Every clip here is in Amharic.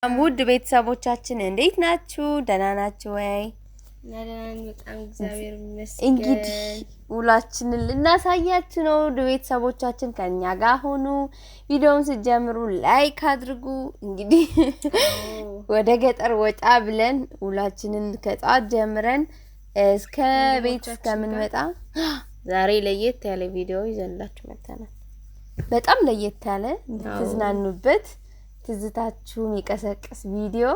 ውድ ቤተሰቦቻችን እንዴት ናችሁ? ደህና ናችሁ ወይ? በጣም እግዚአብሔር ይመስገን። እንግዲህ ውሏችንን ልናሳያችሁ ነው። ውድ ቤተሰቦቻችን ከኛ ጋር ሆኑ። ቪዲዮውን ስትጀምሩ like አድርጉ። እንግዲህ ወደ ገጠር ወጣ ብለን ውሏችንን ከጠዋት ጀምረን እስከ ቤት እስከምንመጣ ዛሬ ለየት ያለ ቪዲዮ ይዘንላችሁ መጥተናል። በጣም ለየት ያለ እንድትዝናኑበት ትዝታችሁን የቀሰቀስ ቪዲዮ፣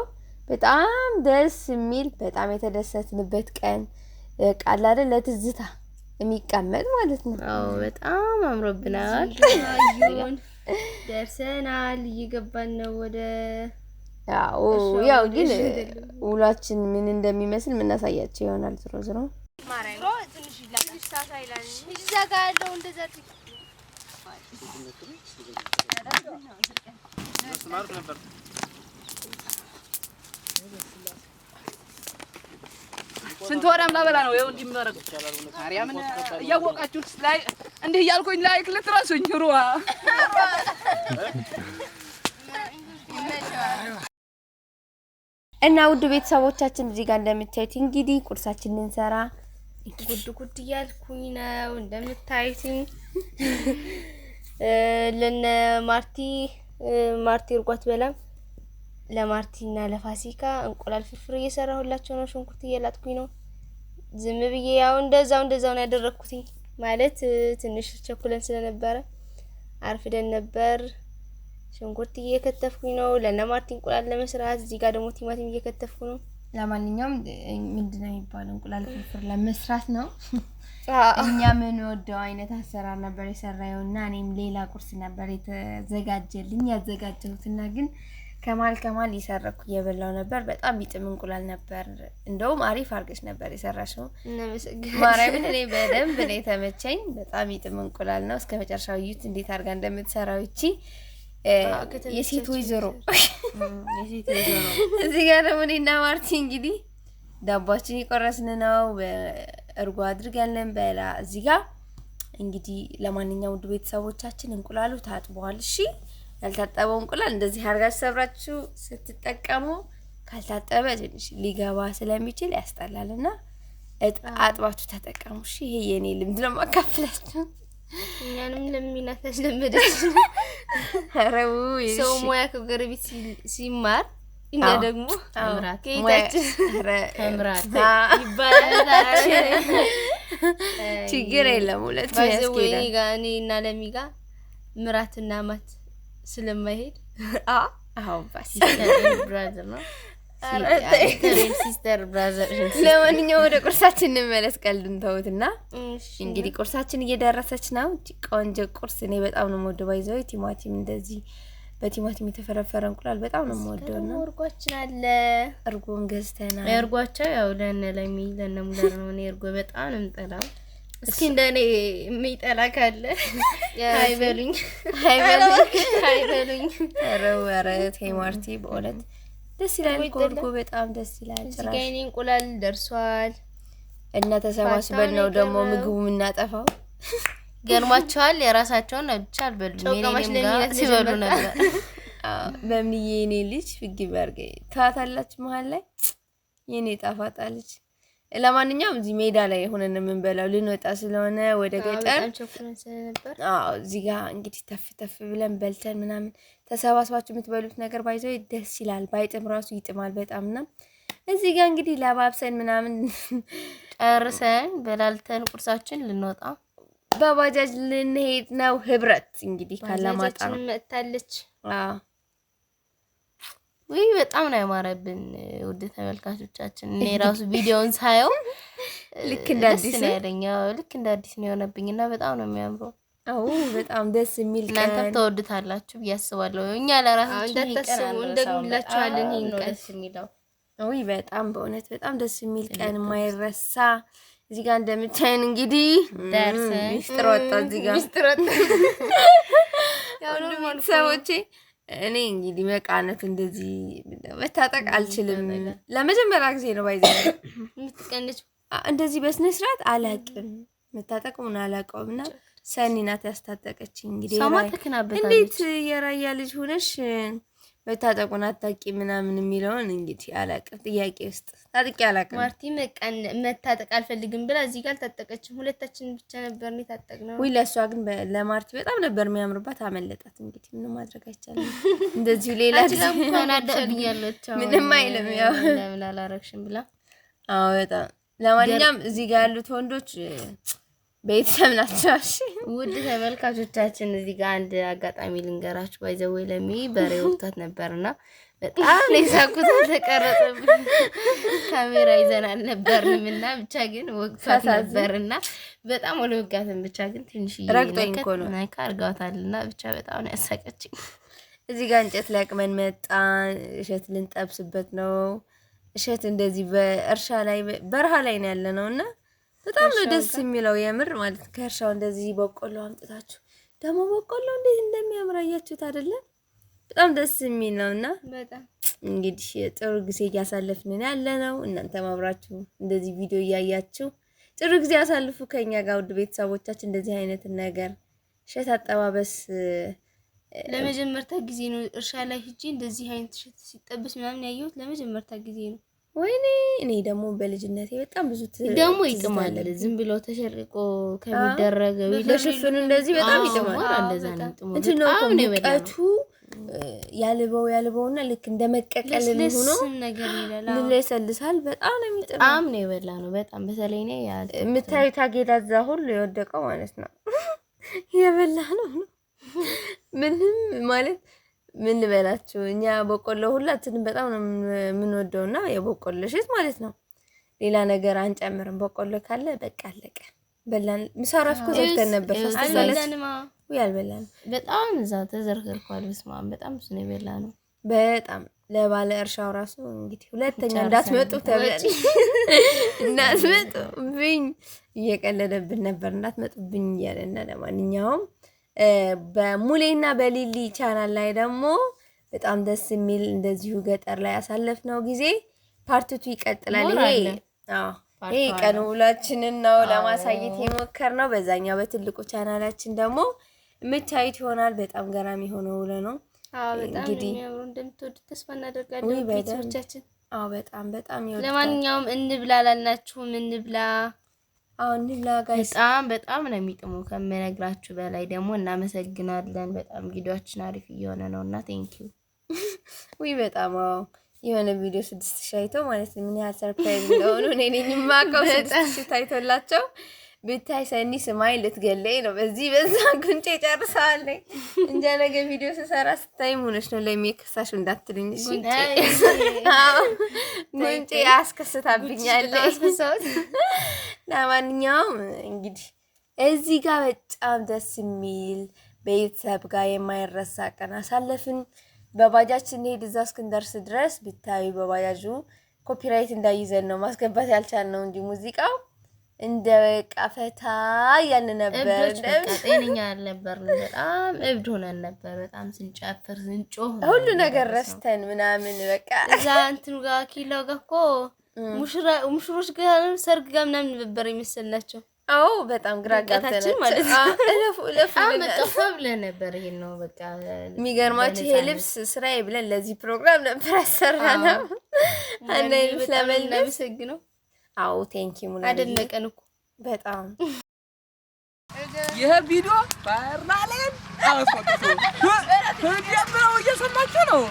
በጣም ደስ የሚል፣ በጣም የተደሰትንበት ቀን ቃል አይደል፣ ለትዝታ የሚቀመጥ ማለት ነው። አዎ በጣም አምሮብናል። ደርሰናል። እየገባን ነው ወደ ያው ያው ግን ውሏችን ምን እንደሚመስል የምናሳያቸው ይሆናል። ዝሮ ዝሮ ስንት ወራም ላበላ ነው ይኸው እንዲህ የማደርገው። ማርያምን እያወቃችሁት ላይ እንዲህ እያልኩኝ like ልትረሱኝ ሩዋ። እና ውድ ቤተሰቦቻችን እዚህ ጋር እንደምታዩት እንግዲህ ቁርሳችን ልንሰራ ጉድ ጉድ እያልኩኝ ነው። እንደምታዩት ለነ ማርቲ፣ ማርቲ እርጎ አትበላም። ለማርቲ እና ለፋሲካ እንቁላል ፍርፍር እየሰራሁላቸው ነው። ሽንኩርት እየላጥኩኝ ነው። ዝም ብዬ ያው እንደዛው እንደዛው ነው ያደረኩትኝ። ማለት ትንሽ ቸኩለን ስለነበረ አርፍደን ነበር። ሽንኩርት እየከተፍኩኝ ነው ለነ ማርቲ እንቁላል ለመስራት። እዚህ ጋር ደግሞ ቲማቲም እየከተፍኩ ነው። ለማንኛውም ምንድነው የሚባለው እንቁላል ፍርፍር ለመስራት ነው። እኛ የምንወደው አይነት አሰራር ነበር የሰራየው እና እኔም ሌላ ቁርስ ነበር የተዘጋጀልኝ ያዘጋጀሁትና ግን ከማል ከማል እየሰረኩ እየበላው ነበር። በጣም ይጥም እንቁላል ነበር። እንደውም አሪፍ አድርገሽ ነበር የሰራሽው። ማርያምን እኔ በደንብ ነው የተመቸኝ። በጣም ይጥም እንቁላል ነው። እስከ መጨረሻው እዩት እንዴት አድርጋ እንደምትሰራው ይቺ የሴት ወይዘሮ። እዚህ ጋር ደግሞ እኔና ማርቲ እንግዲህ ዳቧችን የቆረስን ነው። እርጎ አድርገን ልንበላ እዚህ ጋር እንግዲህ። ለማንኛውም ውድ ቤተሰቦቻችን እንቁላሉ ታጥቧል። እሺ፣ ያልታጠበው እንቁላል እንደዚህ አድርጋችሁ ሰብራችሁ ስትጠቀሙ ካልታጠበ ትንሽ ሊገባ ስለሚችል ያስጠላልና አጥባችሁ ተጠቀሙ። እሺ፣ ይሄ የኔ ልምድ ነው የማካፍላችሁ። እኛንም ለሚናት ያስለመደች። ኧረ ሰው ሙያ ከጎረቤት ሲማር እኛ ደግሞ ከጌታችን ይባላል። ችግር የለም፣ ሁለቱን ያስኬዳል። እኔ እና ለሚ ጋ ምራትና ማት ስለማይሄድ አዎ ባስ brother ነው sister brother። ለማንኛውም ወደ ቁርሳችን እንመለስ። ቀልዱን ተውትና እንግዲህ ቁርሳችን እየደረሰች ነው። ቆንጆ ቁርስ እኔ በጣም ነው የምወደው። by the way ቲማቲም፣ እንደዚህ በቲማቲም የተፈረፈረ እንቁላል በጣም ነው የምወደው። እና እርጓችን አለ። እርጎም ገዝተናል። እርጓቸው ያው ለነ ለሚ ለነ ሙለር ነው። እኔ እርጎ በጣም ነው የምጠላው። እስኪ እንደኔ የሚጠላ ካለ አይበሉኝ፣ አይበሉኝ። ኧረ ኧረ ተይ ማርቲ፣ በእውነት ደስ ይላል እኮ እርጎ በጣም ደስ ይላል። እዚህ ጋ የእኔ እንቁላል ደርሷል። እና ተሰባስበን ነው ደግሞ ምግቡ የምናጠፋው። ገርሟቸዋል። የራሳቸውን ብቻ አልበሉም። የኔንም ጋር ሲበሉ ነበር። በምንዬ የኔ ልጅ ፍግብ አድርገኝ ታታላችሁ መሀል ላይ የኔ ጣፋጣ ልጅ። ለማንኛውም እዚህ ሜዳ ላይ ሆነን የምንበላው ልንወጣ ስለሆነ ወደ ገጠር። አዎ እዚህ ጋር እንግዲህ ተፍ ተፍ ብለን በልተን ምናምን ተሰባስባችሁ የምትበሉት ነገር by the way ደስ ይላል። ባይጥም ራሱ ይጥማል በጣም። እና እዚህ ጋር እንግዲህ ለባብሰን ምናምን ጨርሰን በላልተን ቁርሳችን ልንወጣ በባጃጅ ልንሄድ ነው። ህብረት እንግዲህ ካላማጣ ነው መጥታለች። አዎ ውይ በጣም ነው ያማረብን፣ ውድ ተመልካቾቻችን። እኔ ራሱ ቪዲዮውን ሳየው ልክ እንደ አዲስ ነው ያለኝ። ልክ እንደ አዲስ ነው የሆነብኝ እና በጣም ነው የሚያምረው። አዎ በጣም ደስ የሚል ቀን። እናንተም ተወዱታላችሁ ብዬ አስባለሁ። እኛ ለራሳችን እንዳታስቡ እንደግምላችኋለን። ይሄን ቀን ደስ የሚለው ውይ በጣም በእውነት በጣም ደስ የሚል ቀን የማይረሳ። እዚህ ጋር እንደምታዩን እንግዲህ ደርሰን ሚስጥር ወጣ። እዚህ ጋር ሚስጥር ወጣ። ቤተሰቦቼ እኔ እንግዲህ መቃነት እንደዚህ መታጠቅ አልችልም። ለመጀመሪያ ጊዜ ነው by the የምትቀንች እንደዚህ በስነ ስርዓት አላቅም፣ መታጠቁን አላውቀውም። እና ሰኒ ናት ያስታጠቀችኝ። እንግዲህ ሰማ እንዴት የራያ ልጅ ሆነሽ መታጠቁን አታውቂ ምናምን የሚለውን እንግዲህ አላውቅም። ጥያቄ ውስጥ ታጥቄ አላውቅም። ማርቲ መታጠቅ አልፈልግም ብላ እዚህ ጋር አልታጠቀችም። ሁለታችን ብቻ ነበር የታጠቅነው። ውይ ለእሷ ግን ለማርቲ በጣም ነበር የሚያምርባት። አመለጣት። እንግዲህ ምንም ማድረግ አይቻልም። እንደዚሁ ሌላ ምንም አይልም። ያው ለምን አላረግሽም ብላ። አዎ በጣም ለማንኛውም እዚህ ጋር ያሉት ወንዶች ቤተሰብ ናቸው። እሺ ውድ ተመልካቾቻችን እዚህ ጋር አንድ አጋጣሚ ልንገራችሁ። By the way ለሚ በሬ ወቅታት ነበርና በጣም ነው የሳኩት። ተቀረጸብን፣ ካሜራ ይዘን አልነበርንም እና ብቻ ግን ወቅታት ነበርና በጣም ወለወጋትን ብቻ ግን ትንሽ ረግጦኝ እኮ ነው ነካ አድርጋታልና ብቻ በጣም ነው ያሳቀችኝ። እዚህ ጋር እንጨት ለቅመን መጣን። እሸት ልንጠብስበት ነው። እሸት እንደዚህ በእርሻ ላይ በረሃ ላይ ነው ያለ ነው እና በጣም ነው ደስ የሚለው የምር ማለት ከእርሻው እንደዚህ በቆሎ አምጥታችሁ ደግሞ በቆሎ እንዴት እንደሚያምር አያችሁት አይደለም? በጣም ደስ የሚል ነውና በጣም እንግዲህ ጥሩ ጊዜ እያሳለፍን ያለ ነው። እናንተም አብራችሁ እንደዚህ ቪዲዮ እያያችሁ ጥሩ ጊዜ አሳልፉ ከኛ ጋር ውድ ቤተሰቦቻችን። እንደዚህ አይነት ነገር እሸት አጠባበስ ለመጀመሪያ ጊዜ ነው እርሻ ላይ ሂጂ እንደዚህ አይነት እሸት ሲጠበስ ምናምን ያየሁት ለመጀመሪያ ጊዜ ነው። ወይኔ እኔ ደግሞ በልጅነቴ በጣም ብዙ ደግሞ ይጥማል። ዝም ብሎ ተሸርቆ ከሚደረገው ለሽፍኑ እንደዚህ በጣም ይጥማል። እንደዛ ነው ጥሙ። እንትን ነው ሙቀቱ ያልበው ያልበውና ልክ እንደ መቀቀል ሆኖ ነገር ይላል፣ ይለሰልሳል። በጣም ነው የሚጥመው። በጣም ነው የበላ ነው። በጣም በተለይ ነው የምታዩት አጌዳ እዛ ሁሉ የወደቀው ማለት ነው የበላ ነው። ምንም ማለት ምን ልበላችሁ፣ እኛ በቆሎ ሁላችንም በጣም ነው የምንወደውና የበቆሎ እሸት ማለት ነው። ሌላ ነገር አንጨምርም። በቆሎ ካለ በቃ አለቀ። በላን። ምሳ እራሱ እኮ ዘግተን ነበር። ውይ አልበላንም። በጣም እዛ ተዘርክርኳል። በስመ አብ በጣም ብዙ ነው የበላነው። በጣም ለባለ እርሻው ራሱ እንግዲህ ሁለተኛ እንዳትመጡ ተብለን እንዳትመጡብኝ እየቀለደብን ነበር። እንዳትመጡብኝ እያለና ለማንኛውም በሙሌና በሊሊ ቻናል ላይ ደግሞ በጣም ደስ የሚል እንደዚሁ ገጠር ላይ ያሳለፍነው ጊዜ part two ይቀጥላል። ይሄ አዎ ይሄ ቀን ውሏችንን ነው ለማሳየት የሞከርነው። በዛኛው በትልቁ ቻናላችን ደግሞ የምታዩት ይሆናል። በጣም ገራሚ የሆነ ውሎ ነው። አዎ በጣም የሚያምሩ እንደምትወዱት ተስፋ እናደርጋለን ቤተሰቦቻችን። አዎ በጣም በጣም ይወዳል። ለማንኛውም እንብላ ላልናችሁም እንብላ። አዎ እንብላ guys። በጣም በጣም ነው የሚጥሙ ከምነግራችሁ በላይ ደግሞ እናመሰግናለን። በጣም ቪዲዮአችን አሪፍ እየሆነ ነውና thank you። ውይ በጣም አዎ የሆነ ቪዲዮ 6000 አይተው ማለት ነው ምን ያህል surprise እንደሆኑ እኔ ነኝ የማውቀው። 6000 ታይቶላቸው ብታይ ሰኒ ስማኝ ልትገለኝ ነው። በዚህ በዛ ጉንጬ ጨርሰዋለኝ። እንጃ ነገ ቪዲዮ ስሰራ ስታይ ሆነሽ ነው ለሚከሳሽ እንዳትልኝ እሺ። ጉንጬ አስከስታብኛለች። ለማንኛውም እንግዲህ እዚህ ጋር በጣም ደስ የሚል ቤተሰብ ጋር የማይረሳ ቀን አሳለፍን። በባጃጅ ስንሄድ እዛ እስክንደርስ ድረስ ብታዩ በባጃጁ copyright እንዳይዘን ነው ማስገባት ያልቻልነው እንጂ ሙዚቃው እንደ በቃ ፈታ እያልን ነበር። በቃ ጤነኛ አልነበርንም። በጣም እብድ ሆነን ነበር። በጣም ስንጨፍር ስንጮህ ሁሉ ነገር ረስተን ምናምን በቃ እዛ እንትኑ ጋር ኪላው ጋር እኮ ሙሽሮች ጋር ሰርግ ጋር ምናምን ነበር የመሰልናቸው። አዎ በጣም ግራ ጋብተናል ማለት ነው። እለፉ እለፉ በቃ ብለን ነበር። ይሄን ነው በቃ የሚገርማችሁ ይሄ ልብስ ስራዬ ብለን ለዚህ ፕሮግራም ነበር ያሰራነው። አንድ ልብስ ለመልበስ ነው። አዎ thank you ሙላ አደነቀን እኮ በጣም። ይሄ ቪዲዮ በርናሌን አስፈቅቶ ጀምረው እየሰማችሁ ነው።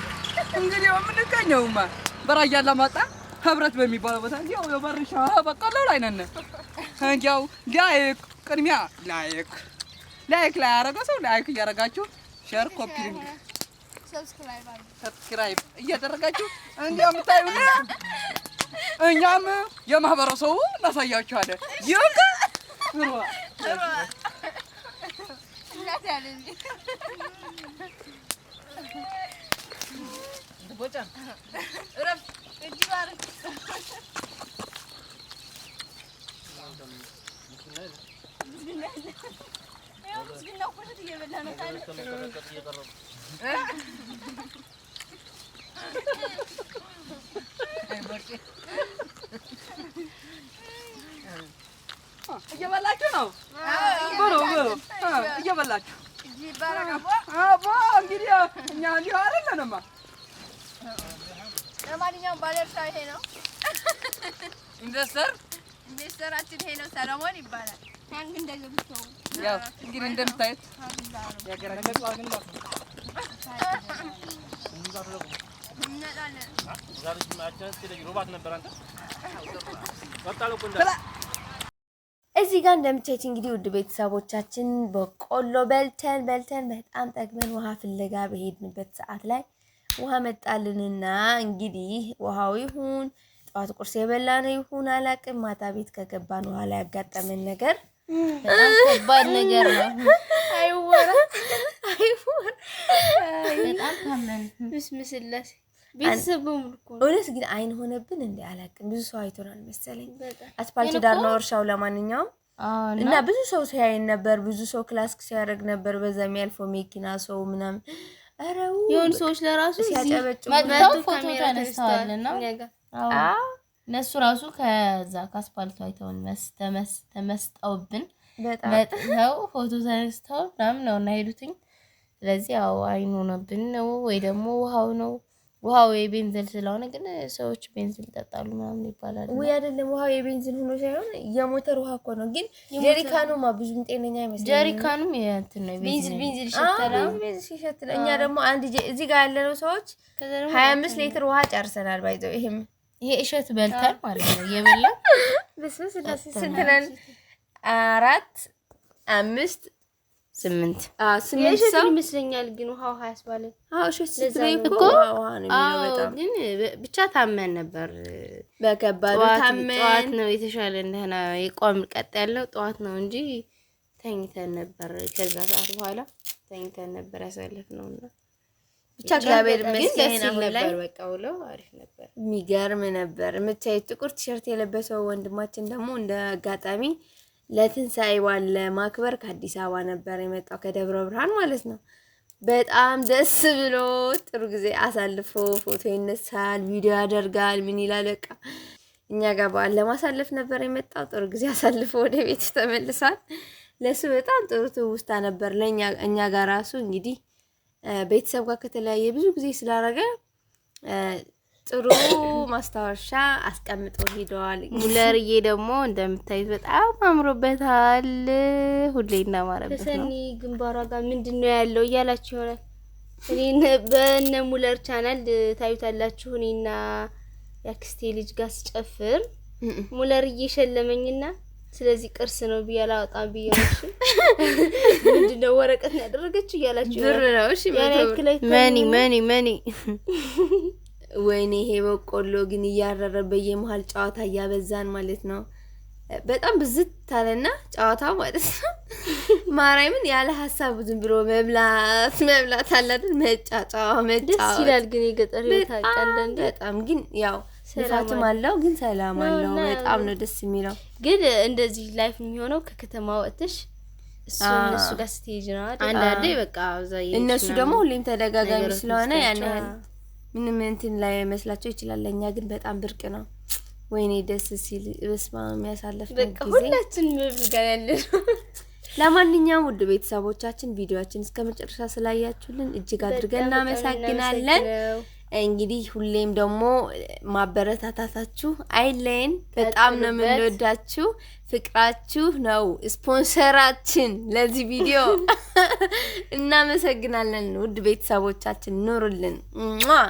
እንግዲህ የምንገኘውማ በራያ አላማጣ ህብረት በሚባለው ቦታ እንዲያው የበርሻ በቆሎ ላይ ነን። እንዲያው like ቅድሚያ like like ላይ ያደረገ ሰው like እያደረጋችሁ share፣ copy link፣ subscribe እያደረጋችሁ እንዲያው የምታዩ እኛም የማህበረሰቡ እናሳያችኋለን። ይሁን እየበላችሁ ነው። ብሉ ብሉ፣ እየበላችሁ አቦ። እንግዲህ እኛ እንዲሁ አይደለንማ። ለማንኛውም ባለእርሻው ይሄ ነው። Investor Investor ኣችን ይሄ ነው፣ ሰለሞን ይባላል። ያው እንግዲህ እንደምታዩት የሀገራችን እዚህ ጋር እንደምታዩት እንግዲህ ውድ ቤተሰቦቻችን በቆሎ በልተን በልተን በጣም ጠግበን ውሃ ፍለጋ በሄድንበት ሰዓት ላይ ውሃ መጣልንና እንግዲህ ውሃው ይሁን ጠዋት ቁርስ የበላነው ይሁን አላቅም፣ ማታ ቤት ከገባን ውሃ ላይ ያጋጠመን ነገር በጣም ከባድ ነገር ነው። አይወራ አይወራ። በጣም ታመን ብስምስላሴ ቤተሰብ በሙሉ እኮ ነው። እውነት ግን አይን ሆነብን እንደ አላቅም። ብዙ ሰው አይቶናል መሰለኝ። በጣም አስፓልት ዳር ነው እርሻው። ለማንኛውም እና ብዙ ሰው ሲያይን ነበር። ብዙ ሰው ክላስክ ሲያደርግ ነበር። በዛ የሚያልፈው መኪና ሰው ምናምን ኧረ ው የሆኑ ሰዎች ለራሱ እዚህ ሲያጨበጭቡ መጥተው ፎቶ ካሜራ ተነስተዋል እና እኛ ጋር። አዎ እነሱ ራሱ ከዛ ከአስፓልቱ አይተውን ተመስጠውብን በጣም መጥተው ፎቶ ተነስተው ምናምን ነው እና ሄዱትኝ። ስለዚህ ያው አይን ሆነብን ነው ወይ ደግሞ ውሃው ነው። ውሃው የቤንዚን ስለሆነ ግን ሰዎች ቤንዚን ይጠጣሉ ምናምን ይባላል። ውይ አይደለም፣ ውሃው የቤንዚን ሆኖ ሳይሆን የሞተር ውሃ እኮ ነው። ግን ጀሪካኑማ ብዙም ጤነኛ አይመስለኝም። ጀሪካኑም የእንትን ነው ቤንዚን የቤንዚን ነው። ቤንዚን አዎ፣ ይሸታል። ቤንዚን ቤንዚን ሲሸት ነው። እኛ ደግሞ አንድ እዚህ ጋር ያለነው ሰዎች ከዛ ደግሞ 25 ሊትር ውሃ ጨርሰናል። ባይዘው ይሄም ይሄ እሸት በልተን ማለት ነው እየበላን በስመ ስላሴ ስንት ነን? አራት አምስት 8 8 የእሸት ሰው ይመስለኛል ግን ውሃ ውሃ ያስባለን። አዎ፣ እሸት ስትበይ ለዛ ነው እኮ ውሃ ውሃ ነው የሚለው። አዎ በጣም ግን ብቻ ታመን ነበር። በከባዱ ጠዋት ታመን ጠዋት ነው የተሻለ እንደሆነ የቋም ቀጥ ያለው ጠዋት ነው እንጂ ተኝተን ነበር። ከዛ ሰዓት በኋላ ተኝተን ነበር ያሳለፍነው እና ብቻ እግዚአብሔር ግን ደስ ይመስገን ይል አሁን ላይ ነበር። በቃ ውለው አሪፍ ነበር። የሚገርም ነበር። የምታዩት ጥቁር ቲሸርት የለበሰው ወንድማችን ደግሞ እንደ አጋጣሚ ለትንሳኤ በዓል ለማክበር ከአዲስ አበባ ነበር የመጣው ከደብረ ብርሃን ማለት ነው። በጣም ደስ ብሎ ጥሩ ጊዜ አሳልፎ ፎቶ ይነሳል፣ ቪዲዮ ያደርጋል፣ ምን ይላል። በቃ እኛ ጋር በዓል ለማሳለፍ ነበር የመጣው። ጥሩ ጊዜ አሳልፎ ወደ ቤት ተመልሷል። ለሱ በጣም ጥሩ ትውስታ ነበር። ለኛ እኛ ጋር ራሱ እንግዲህ ቤተሰብ ጋር ከተለያየ ብዙ ጊዜ ስላረገ ጥሩ ማስታወሻ አስቀምጦ ሄደዋል። ሙለርዬ ደግሞ እንደምታዩት በጣም አምሮበታል። ሁሌ እንዳማረበት ነው። ከሰኒ ግንባሯ ጋር ምንድን ነው ያለው እያላችሁ ይሆናል። እኔ በእነ ሙለር ቻናል ታዩታላችሁ። እኔና የአክስቴ ልጅ ጋር ስጨፍር ሙለር እየሸለመኝና ስለዚህ ቅርስ ነው ብዬ አላወጣም ብዬ ነው። እሺ ምንድን ነው ወረቀት ነው ያደረገችው እያላችሁ ብር ይሆናል። ነው። እሺ ያን 100 ብር። ያክል አይታይም። Money money money ወይኔ ይሄ በቆሎ ግን እያረረ በየመሀል ጨዋታ እያበዛን ማለት ነው። በጣም ብዝት አለና ጨዋታው ማለት ነው። ማርያምን ያለ ሀሳብ ዝም ብሎ መብላት መብላት አለ አይደል? መጫጫ ደስ መጫወት ይላል ግን የገጠር ህይወት በጣም አንዳንዴ በጣም ግን ያው ሰላም ልፋትም አለው ግን ሰላም ነው አለው። እና በጣም ነው ደስ የሚለው። ግን እንደዚህ life የሚሆነው ከከተማ ወጥተሽ እሱ እነሱ ጋር ስትሄጂ ነው አይደል? አንዳንዴ በቃ እዛ እየሄድሽ እነሱ ደግሞ ምናምን ሁሌም ተደጋጋሚ ነገሮች ስለሆነ ያን ስታያቸው፣ ያህል ምንም እንትን ላይ መስላቸው ይችላል። ለእኛ ግን በጣም ብርቅ ነው። ወይኔ ደስ ሲል በስመ አብ የሚያሳልፍ በቃ ጊዜ። ሁላችን መብል ጋር ያለን ለማንኛውም ውድ ቤተሰቦቻችን ቪዲዮአችን እስከ መጨረሻ ስላያችሁልን እጅግ አድርገን በጣም በጣም እናመሰግናለን። እናመሰግነው። እንግዲህ ሁሌም ደግሞ ማበረታታታችሁ አይለየን። በጣም ነው ቀጥሉበት። የምንወዳችሁ። ፍቅራችሁ ነው ስፖንሰራችን ለዚህ ቪዲዮ። እናመሰግናለን ውድ ቤተሰቦቻችን፣ ኑሩልን። ሟ